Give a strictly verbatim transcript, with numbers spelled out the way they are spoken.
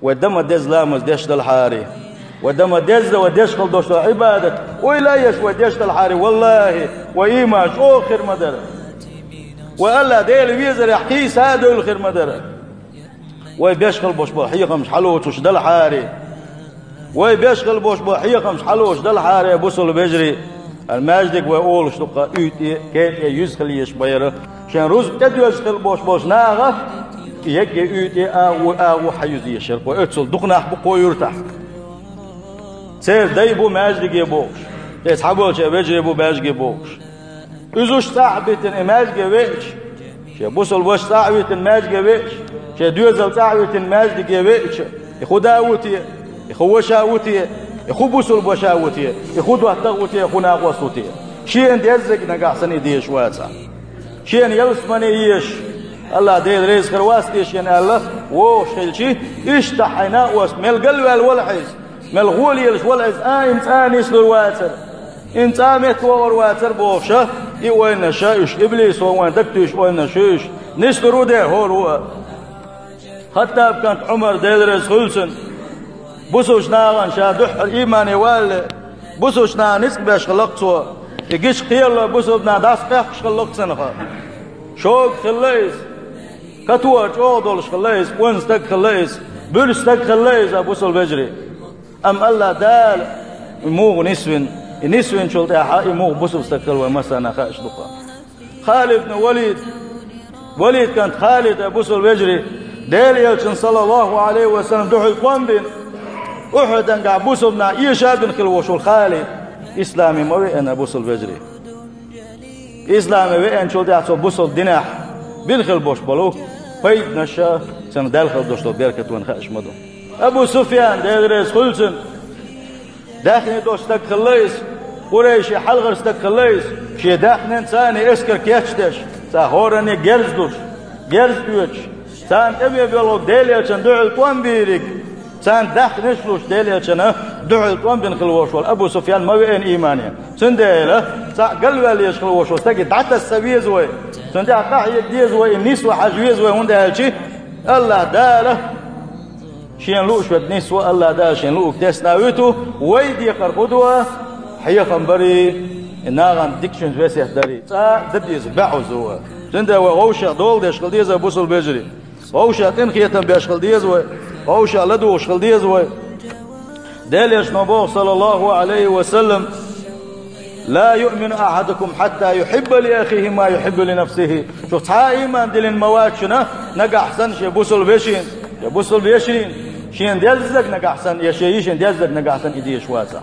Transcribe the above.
Вай дан ма дезза ламаз деш далахьара, вай дан ма дезза вай деш хила долаш дола Ӏибадат, ойла а еш вай деш далахьара, валлахӀи, вай иман чӀогӀа хир ма дара. Вай АллахӀ Дела везарехь кхийса а девлла хир ма дара. Вай беш хила болаш бола хьехамаш хьалоцуш далахьара, вай беш хила болаш бола хьехамаш хьалоцуш далахьара, бусалба вежарий, хӀара маьждиг вай олуш ду-кх, уьйтӀе, кхетӀе, юьза хила езаш ба яра. Шен рузба тӀедоьжна хила болаш болчу наха, егге, уьйтӀе, агӀо, агӀо хьаюза езаш яра-кх вай, оццул дукха нах бу кху юьртахь. Церан дай бу маьждиге бохуш, церан цхьаболчеран вежарий бу маьждиге бохуш. Уьш цӀахь а битина и маьждиге веача, шен бусалба ваша цӀахь а витина маьждиге веача, шен доьзал цӀахь а витина маьждиге веача, и хӀун да ву те, и хӀун ваша ву те, и хӀун бусалба ваша ву те, и хӀун доттагӀа ву те, и хӀун накъост ву те? Шена деззарг нагахь санна и дезаш вацахь. Шена ялсамане езаш, АллахӀ Дела реза хир вац те шена аьлла, вогӀуш хилча, иштта хьайн накъост мел галваьлла валахь иза, мел гӀолаелаш валахь иза, а, и цкъа а нислур вацара, и цкъа а меттавогӀур вацара бохуш, и ойланаш, уьш иблисо вайна дагатуьйсуш ойланаш ю уьш, нислур ву дера хӀора ву а. Хаттаб кӀант Ӏумар, Дела реза хуьлда цунна, бусалба нахана ша дуьххьара имане валале, бусалба нахана ницкъ беш хилла-кх цо, и гича кхералой бусалба нах дӀасакъехкаш хилла-кх цунах. Шога хилла иза, катор чӀогӀа долуш хилла иза, кӀант стаг хилла иза, буьрса стаг хилла иза, бусалба вежарий. Амма АллахӀ Дала и муха нисвина, и нисвинчул тӀаьхьа и муха бусалба стаг хилла вай массарна а хууш ду-кх. Халид ибн Валид, Валид кӀант Халид а, бусалба вежарий, Делан Элчанна, саллаллахӀу Ӏалайхи ва саллам, дуьхьал тӀом бина, Ухьудангахь бусалба нах эша а бина хилла волуш волу Халид, исламе ма веана, бусалба вежарий. Исламе веанчул тӀаьхьа цо бусалба динехь бина хилла болуш болу пайданаш а, цунах даьлла хилла долуш долу беркат вайна хууш ма ду. Абу Суфьян, Дела реза хуьлда цунна, даьхни долуш стаг хилла иза, къурайшийн хьалхара стаг хилла иза, шен даьхненца царна эскар кечдеш, цхьа хӀоранна герз луш, герз оьцуш, царна тӀе бен боьлхург Делан Элчанна дуьхьал тӀом бийриг, царна даьхнеш луш, Делан Элчанна дуьхьал тӀом бина хилла волуш волу Абу Суфьян ма веана имане. Цундела цхьаъ галваьлла езаш хилла волуш волу стаге дӀатаса веза вай, цунна тӀехь къахьега деза вай, и нисва хьажа веза вай, хӀунда аьлча АллахӀ Дала Шена лууш верг нисво, АллахӀ Дала Шена луург тесна а вуьту, вай декхар хӀун ду, хьехам барий, и нахана дикачуьнца весет дарий, цкъа а дан деза баьӀузу. Цундела вай вовшех дола деш хила деза, бусалба вежарий. Вовшех къинхетам беш хила деза вай, вовшех ладугӀуш хила деза вай. Делан Элчано боху, саллаллахӀу Ӏалайхи ва саллам: «Ла юъмину ахьадукум хьатта юхьибба ли ахихи ма юхьиббу ли нафсихи». Шух цхьа а иман диллина ма вац шуна, нагахь санна шен бусалба вешин, я бусалба вешин, шена деззарг нагахь санна, я шен йишина деззарг нагахь санна и дезаш вацахь.